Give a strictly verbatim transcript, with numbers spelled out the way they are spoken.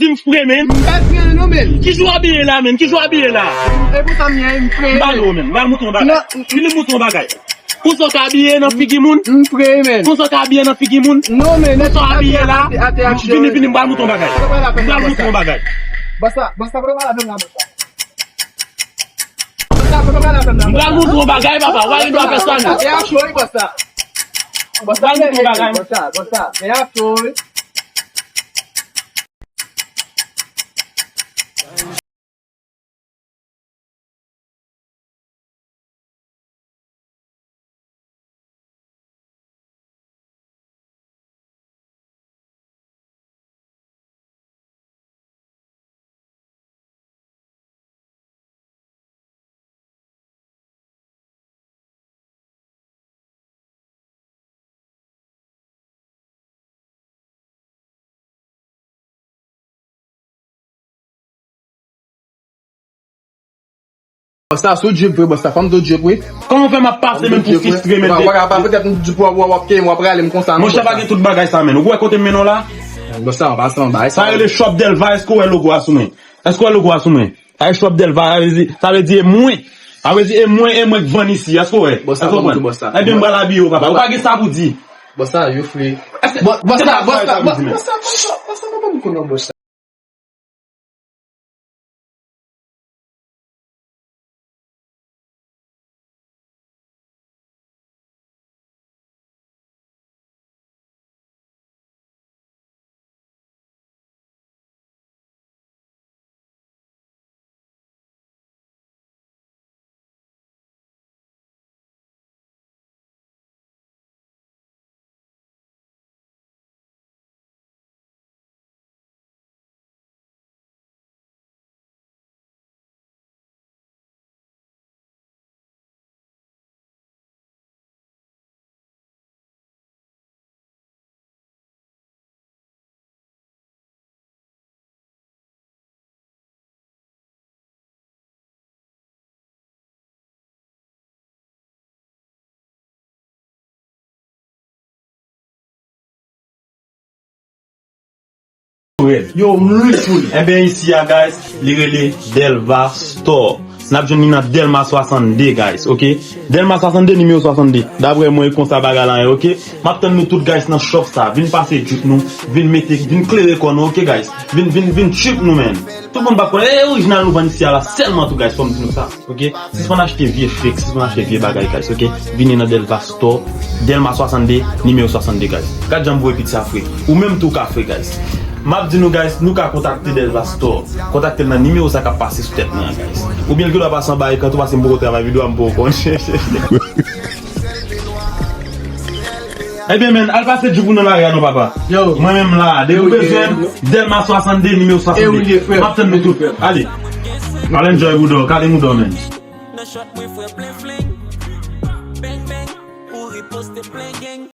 Di m fre, men. M pa fre, non, men. Ki jan w abiye la, men? Ki jan w abiye la? E pou sa m ye, m fre. M ba l, men. M ba l mouton bagay. Non. Li mouton bagay. Konsa w ka abiye nan figi moun? M fre, men. Konsa w ka abiye nan figi moun? Non, men. Konsa w abiye la? Vini, vini, m ba l mouton bagay. M ba l mouton bagay. Bòs la, bòs la, pa pale avè m la, bòs la. Bòs la, pa pale avè m la, bòs la. M ba l mouton bagay, papa. W a gen dwa fè sa, non. Bòs la, bòs la. Bòs la, bòs la. Bòs la, sou drip vre, bòs la. Fòm tou drip, wi. Kòman fè m ap pase menm pou sistre menm? Wa, wa, wa, petèt m di pou w, w ap kenbe, w ap rale m konsa, non, monchè, pa gen tout bagay sa, menm. Ou wè kote m mennen w la? Bòs la, an pasan, bay sa. Sa rele Shop Delva, èske w wè logo a sou mwen? Èske w wè logo a sou mwen? Sa e Shop Delva, sa vle di, sa vle di e mwen. Sa vle di e mwen, e mwen k vann isi. Èske w wè? Èske w konprann? Ebyen, m pral abiye w, papa. Ou pa gen sa pou di. Bòs la, you free. Bòs la, bòs la, bòs la, bòs la, papa m konnen bòs la. Yo, m lus, wi. Enben, isi a, guys, li rele Delva Store. N ap jwenn li nan Dèlma swasannde, guys, ok? Dèlma swasannde, nimewo swasannde. Daprè mwen, e konsa bagay la ye, ok? M ap tann nou tout, guys, nan shop sa. Vin pase drip nou, vin mete, vin klere kò nou, ok, guys? Vin, vin, vin trip nou, man. Tout moun p ap konnen, e orijinal nou vann isi a la sèlman tou, guys, fò m di nou sa, ok? Sispann achte vye fake, sispann achte vye bagay, guys, ok? Vini nan Delva Store, Dèlma swasannde, nimewo swasannde, guys. Gad jan m voye piti a fre. Ou menm tou ka fre, guys. M ap di nou, guys, nou ka kontakte Delva Store. Kontakte l nan nimewo sa k ap pase sou tèt mwen an, guys. Oubyen l gen dwa pase anba ekran tou, paske m poko travay videyo a, m poko konn. Ebyen, men, al pase drip ou nan lari a non, papa. Yo. Mwen menm la, depi ou bezwen m, Dèlma swasannde, nimewo swasannde. M ap tann nou tout. Ale. Al enjoy bouda w, kale mouda w, men. Nan shot mwen frè plen fling. Bang bang, ou riposte plen gang.